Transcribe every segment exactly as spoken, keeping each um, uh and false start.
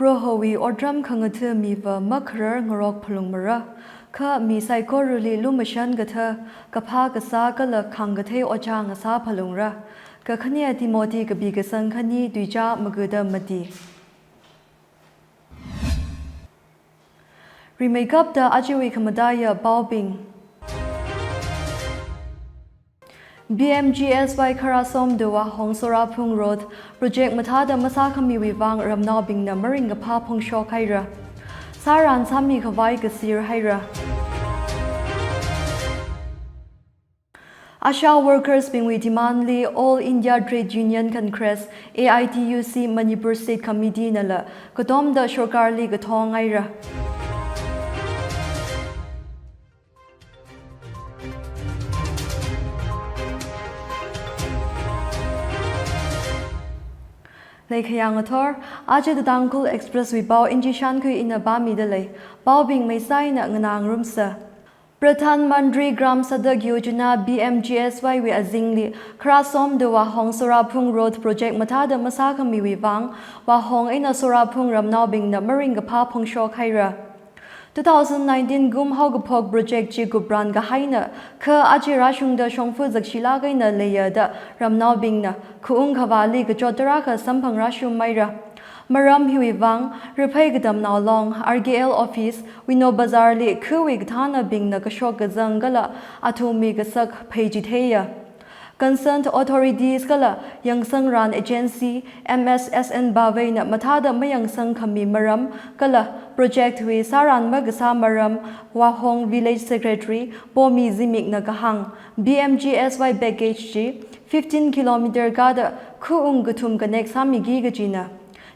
Prohowui otram khangatha miva makharar ngarok phalungmara, kha mi saikorali lumashan katha, kaphā kasā kala khāngkathei ojā ngasā phalungra. Kakhane Timothy kapi kasang khani tuichā magada mati. Rimeikapta ajawui khamataiya paobing. P M G S Y Kharasom to Wahong Soraphung Road project mathāda masākhamiwui vang ramnaobingna maringkaphā phongshok haira. Sāran sāmi khavai kasir haira. ASHA workers bingwui demand li All India Trade Union Congress, A I T U C, Manipur State Committee nala katomda sorkarli kathong haira. Leikhayang athor, aja The Tangkhul Express wui pao Inji Shankhui ina pāmida lei. Paobing meisaina nganā ngarumsa. Pradhan Mantri Gram Sadak Yojana, P M G S Y wui azingli, Kharasom to Wahong Soraphung Road project mathāda masākhamiwui vang, Wahong eina Soraphung ramnaobingna maringkaphā phongshok haira. Two thousand nineteen kum haokaphok project chi kupran kahaina, kha aja rāshungda shongfa zakshilāk eina leiya da ramnaobingna khaung khavāli kachot tarākha samphang rāshum haira. Maram hiwui vang, Raphei Katamnao Long, R K L Office, Wino Bazar li khawui kathānabingna kashok kazang kala athumwui kasak pheichitheiya. Concerned authorities kala yangsangran agency, M S S N Bhavei na mathāda mayangsang khami maram kala project wui sāran makasā maram, Wahong Village Secretary Pomi Zimik na kahāng, P M G S Y package chi fifteen kilometer kāda khaung kathum connect sāmiki kajina.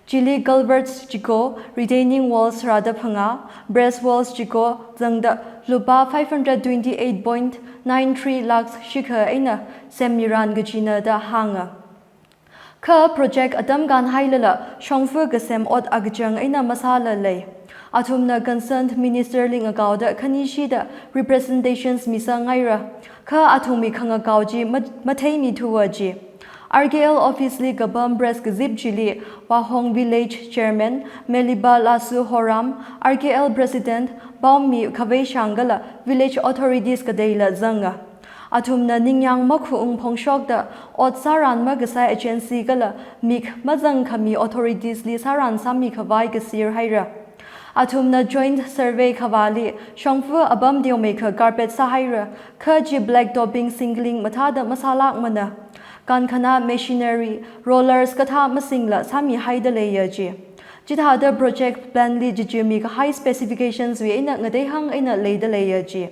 Chili culverts chiko, retaining walls rāda phangā, breast walls chiko zangda lupā five hundred twenty-eight point nine three lakhs shikha eina semmiran kajina da hānga. Kha project atam kānhailala shongfa kasem ot akachang eina masāla lei. Athumna concerned minister li ngakaoda khanishida representations misang haira. Kha athumwui khangakao chi ma-, matheimithuwa ji. R K L office li kapam press kazip chili, Wahong Village Chairman Meliba Lasu Horam, R K L President Paomi Khavei Shang kala village authorities kateila zanga. Athumna ningyāng makhaung phongshokda ot sāran makasai agency kala mik mazang khami authorities li sāran sāmi khavai kasir haira. Athumna joint survey khavāli shongfa apam teomeikha carpet sāhaira, kha chi black topping singling mathāda masālākmana. Kankhana machinery, rollers kathā masingla sāmihaida leiya ji. Chithāda project plan li chichimi kahai specifications wui eina ngateihāng eina leida leiya ji.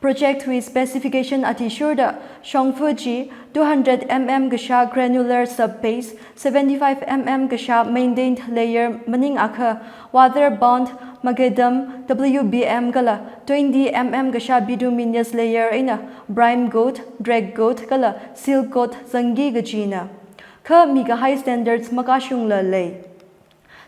Project wui specification athishurda shongfa chi two hundred M M kashā granular subbase, seventy-five M M kashā maintained layer maningakha, water bound macadam W B M kala twenty M M kashā bituminous layer eina prime coat, drag coat kala seal coat zangki kajina. Kha mikahai standards makashungla lei.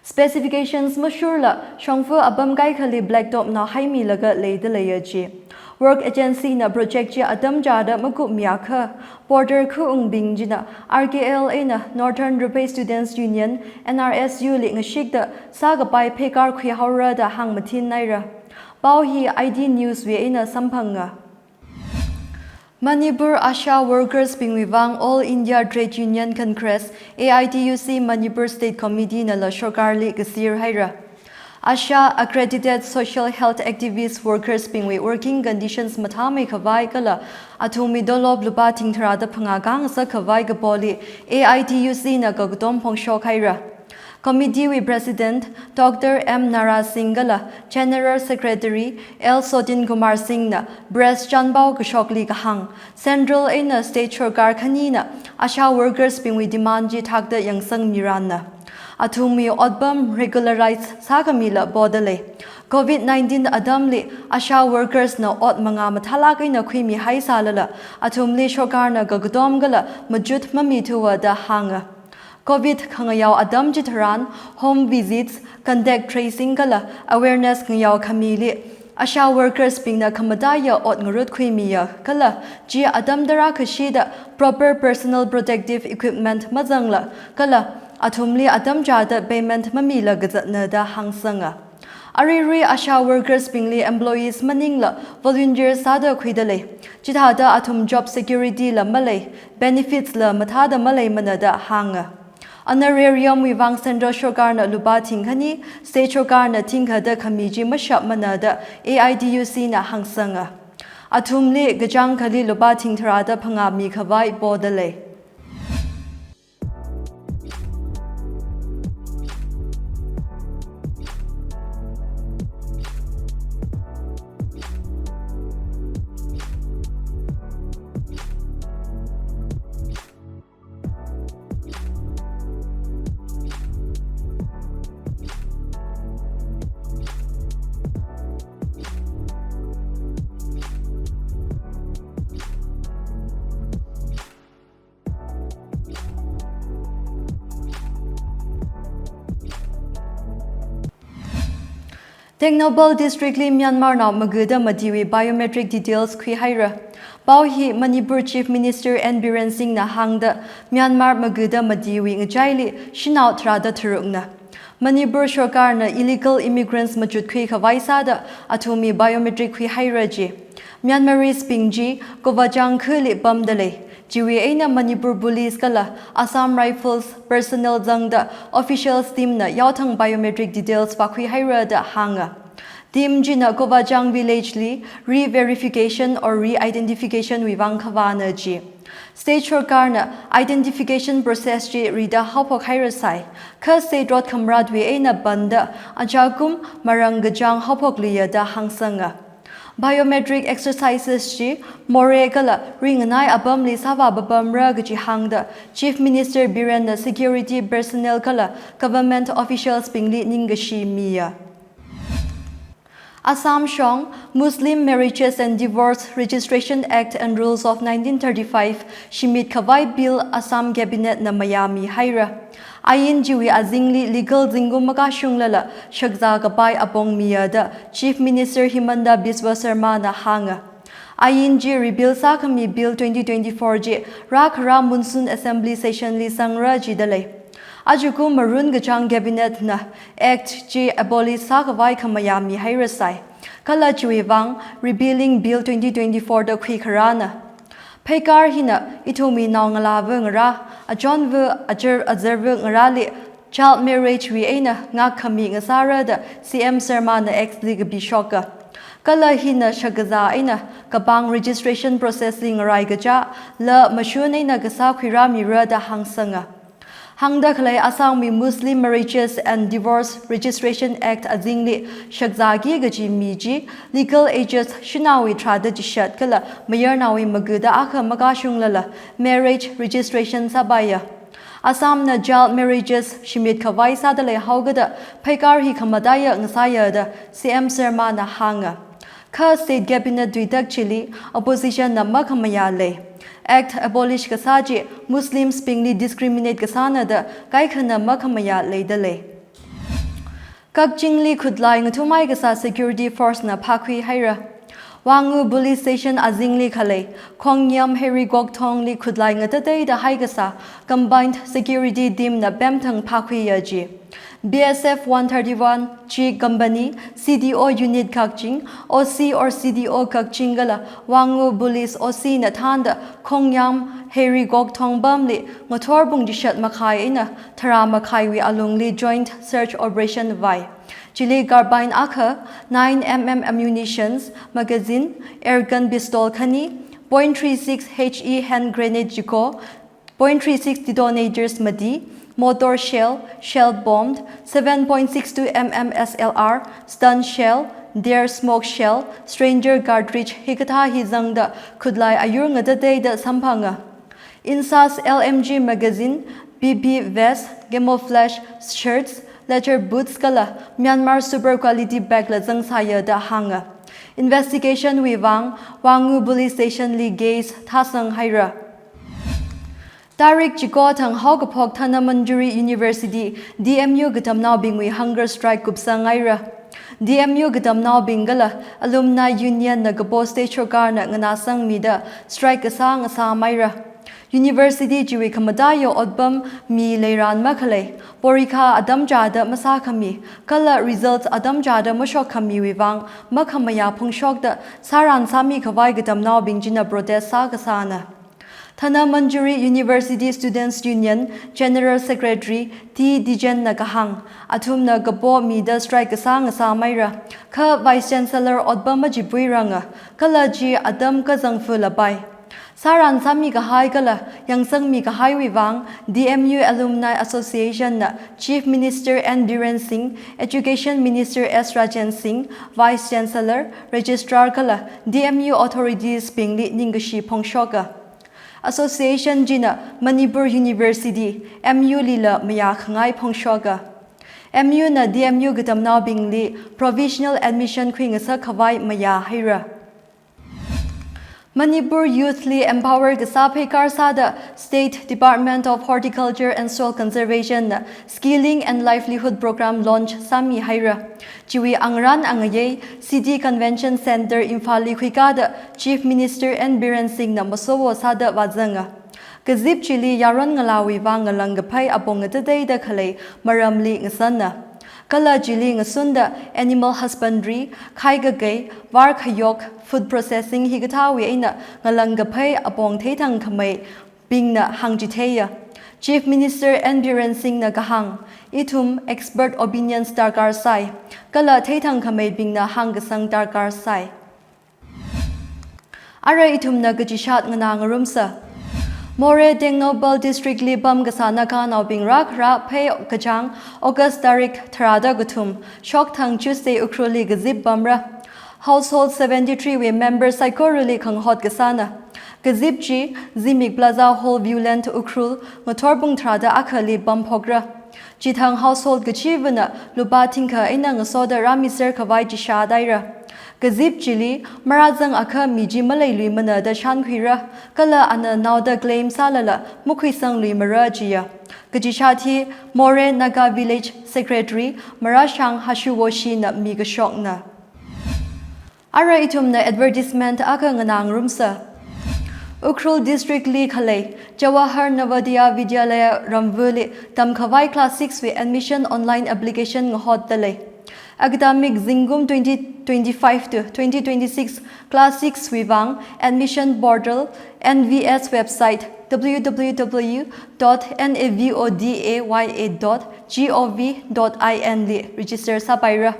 Specifications mashurla shongfa apam kaikhali black top na haimilaga leida leiya ji. Work agency na project chi atam chāda makupmiakha, border khaungbing china R K L eina Northern Raphei Students Union, N R S U li ngashikda sākapai pheikar khuihaora da hāngmathin haira. Pao hi I D News wui eina samphanga. Manipur ASHA workers bingwui vang All India Trade Union Congress, A I T U C, Manipur State Committee nala sorkarli kasir haira. ASHA accredited social health activist workers bingwui working conditions mathāmei khavai kala athumwui tolop lupā thing tharāda phangā kāngasak khavai kapoli A I T U C na kakatom phongshok haira. Committee wui President Doctor M Nara Singh kala General Secretary L Sotin Kumar Singh na press chānpao kashokli kahāng, Central eina State sorkar khanina ASHA workers bingwui demand chi thakda yangsangmiranna. Athumwui otpam regularize sākhamila poda lei. Covid nineteen atamli ASHA workers na ot mangā mathālāk eina khuimihaisālala, athumli sorkarna kakatom kala machut mamithuwa da hānga. Covid khangayao atam chitharan, home visits, contact tracing kala awareness ngayao khamili, ASHA workers bingna khamataiya ot ngarut khuimiya kala chi atam tarākhashida proper personal protective equipment mazangla kala athumli atam chāda payment mamila kazatna da hāngsanga. Aruirui ASHA workers bingli employees maningla volunteer sāda khuida lei. Chithāda athum job security la malei, benefits la mathāda maleimana da hānga. Honorarium wui vang central sorkarna lupā thingkhani, state sorkarna thingkha da khami chi mashapmana da A I T U C na hāngsanga. Athumli kachāng akhali lupā thing tharāda phangā mikhavai poda lei. Tengnoupal District li Myanmar nao magada matiwui biometric details khuihaira. Pao hi Manipur Chief Minister N Biren Singh na hāngda Myanmar magada matiwui ngachaili shanao tharāda tharukna. Manipur sorkarna illegal immigrants machutkhui khavai sāda athumwui biometric khuihaira ji. Myanmarese bing chi Kovachang khali pamda lei. Chiwui eina Manipur Police kala Assam Rifles personnel zangda officials team na yaothang biometric details vākhuihaira da hānga. Team china Kovachang village li re-verification or re-identification wui vang khavāna ji. State sorkarna identification process chi rida haophok hairasai, kha state rot khamratwui eina banda achakum marang kachāng haophokliya da hāngsanga. Biometric exercises chi morei kala ringanai apamli sāvā papamra kaji hāngda Chief Minister Biren na security personnel kala government officials bingli ningkashi miya. Assam shong Muslim Marriages and Divorce Registration Act and Rules of nineteen thirty-five shimit khavai bill Assam Cabinet na mayāmihaira. Ain chiwui azingli legal zingkum makashunglala shakzā kapai apong miya da Chief Minister Himanta Biswa Sarma na hānga. Ain chi repeal sākhami bill twenty twenty-four chi rākhara monsoon assembly session li sangra jida lei. Ajakum marun kachāng Cabinet na Act chi abolish sākhavai khamayā mihairasai. Kala chiwui vang Repealing Bill twenty twenty-four da khuikharāna. Pheikar hina ithumwui naongalāva ngarā, achonva, ajar, azarva ngarāli child marriage wui eina ngākkhami ngasāra da C M Sarma na X li kapishoka. Kala hina shakazā eina kapāng registration process li ngarai kachā, la mashun eina kasā khuirāmira da hāngsanga. Hāngda khalei Assamwui Muslim Marriages and Divorce Registration Act azingli shakzāki kaji mi chi legal ages shanaowui tharāda chishat kala mayarnaowui magada akha makashunglala marriage registration sāpaiya. Assamna child marriages shimit khavai sāda leihaokada pheikar hi khamataiya ngasāya da C M Sarma na hānga. Kha State Cabinet tuitak chili opposition na makhamayā lei. Act abolish kasā chi Muslims bingli discriminate kasāna da kaikhana makhamayā leida lei. Kakchingli khutlai ngathumhai kasā security force na phākhuihaira. Wangu Police Station azingli khalei Khongyam Heirigok Thongli khutlai ngatateida hai kasā combined security team na pemthang phākhuiya ji. B S F one thirty-one G Company C D O Unit Kakching, O C or C D O Kakching kala Wangu Police O C na thānda Khongyam Heirigok Thong pamli ngathor pung chishat makhai eina tharā makhaiwui alungli joint search operation vai. Chili carbine akha, nine M M ammunitions, magazine, airgun pistol khani, point three six H E hand grenade chiko, point three six detonators mati, mortar shell, shell bomb, seven point six two M M S L R, stun shell, dare smoke shell, stranger cartridge hikathā hi zangda khutlai ayur ngatateida samphanga. INSAS L M G magazine, P P vest, camouflage shirts, leather boots kala Myanmar super quality bag la zangsāya da hānga. Investigation wui vang Wangu Police Station li case thāsanghaira. Tarik chiko thang haokaphok Dhanamanjuri University, D M U katamnaobingwui hunger strike kupsanghaira. D M U katamnaobing kala Alumni Union na kapo state sorkarna nganāsangmida strike kasā ngasāmhaira. University chiwui khamataiya otpam mi leiran makhalei, porikha atam chāda masākhami, kala results atam chāda mashokkhamiwui vang makhamayā phongshokda sāran sāmi khavai katamnaobing china protest sākasāna. Dhanamanjuri University Students Union General Secretary T Dijen na kahāng, athumna kapo mida strike kasā ngasāmeira, kha Vice Chancellor otpam machipuiranga, kala chi atam kazang fulapai. Sāran sāmi kahai kala yangsangmi kahaiwui vang, D M U Alumni Association na Chief Minister N Biren Singh, Education Minister S Rajen Singh, Vice Chancellor, Registrar kala D M U authorities bingli ningkashi phongshoka. Association china Manipur University, M U lila mayā khangai phongshoka. M U na D M U katamnaobingli provisional admission khuingasak khavai mayā haira. Manipur Youth li empower kasā pheikar sāda State Department of Horticulture and Soil Conservation na Skilling and Livelihood Program launch sāmi haira. Chiwui angarān angayei City Convention Centre Imphal li khuikāda Chief Minister N Biren Singh na masowo sāda vāzanga. Kazip chili yaron ngalāwui vang ngalang kaphai apong ngatateida khalei maramli ngasanna. Kala chili ngasunda animal husbandry, khai kakei, var khayok, food processing hikathāwui eina ngalang kaphai apong theithang khameibingna hāngchitheiya. Chief Minister N Biren Singh na kahāng, ithum expert opinions darkar sai, kala theithang khameibingna hāngkasang darkar sai. Ara ithumna kachishat nganā ngarumsa. Moreh Tengnoupal District li pamkasā Naganaobing rākhara phei kachāng August tarik tharāda kathum, shokthang Tuesday Ukhrulli kazip pamra. Household seventy-three wui member saikorali khangahot kasāna. Kazip chi Zimik Plaza Hall Viewland Ukhrul ngathor pung tharāda akhali pamphokra. Chithang household kachivana lupā thingkha eina ngasoda rāmiser khavai chishat haira. Kazip chili marāzangakha mi chi maleiluimana da shānkhuira, kala ana naoda claim sālala makhuisangluimara jiya. Kachishat hi Moreh Naga Village Secretary Marashang Hashuwoshi na mikashokna. Ara ithumna advertisement akha nganā ngarumsa. Ukhrul District li khalei Jawahar Navodaya Vidyalaya Ramvuli tamkhavai class six wui admission online application ngahotda lei. Academic zingkum twenty twenty-five to twenty twenty-six class six wui vang admission portal, N V S website, W W W dot navodaya dot gov dot in li register sāpaira.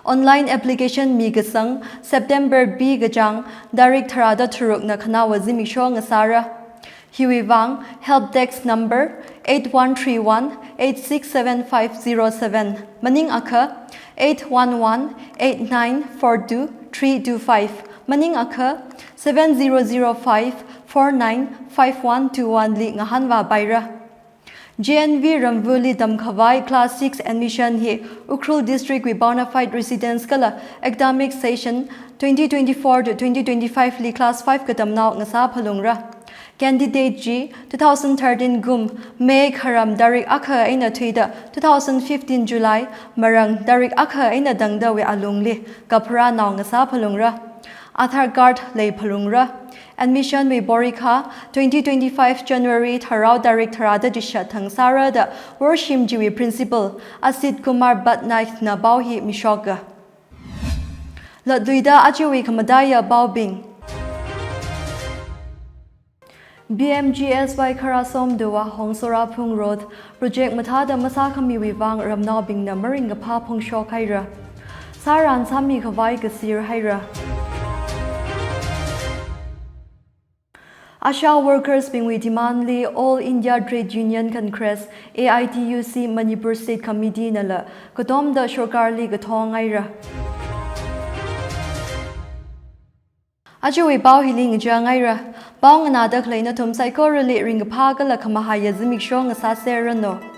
Online application mikasang September pi kachāng tarik tharāda tharukna khanaowa zimiksho ngasāra. Hiwui vang help desk number eight one three one eight six seven five zero seven, maningakha eight one one eight nine four two three two five, maningakha seven zero zero five four nine five one two one li ngahānvāpaira. J N V Ramvuli tamkhavai class six admission hi Ukhrul District wui bona fide residents kala academic session twenty twenty-four to twenty twenty-five li class five katamnao ngasā phalungra. Candidate chi two thousand thirteen kum May kharam tarik akha eina thuida two thousand fifteen July marang tarik akha eina tangdawui alungli kapharānao ngasā phalungra. Aadhaar card lei phalungra. Admission wui porikha twenty twenty-five January tharao tarik tharāda chishat thang sāra da worshim chiwui principal Asit Kumar Patnaik na pao hi mishoka. Latluida ajawui khamataiya paobing. P M G S Y Kharasom Dewahong Soraphung Road project mathāda masākhamiwui vang ramnaobingna maringkaphā phongshok haira. Sāran sāmi khavai kasir haira. ASHA workers bingwui demand li All India Trade Union Congress, A I T U C Manipur State Committee nala katomda sorkarli kathong haira. Ajawui pao hili ngachang haira. Pao nganāda khalei nathum saikorali ringkaphā kala khamahaiya zimiksho ngasāserranu.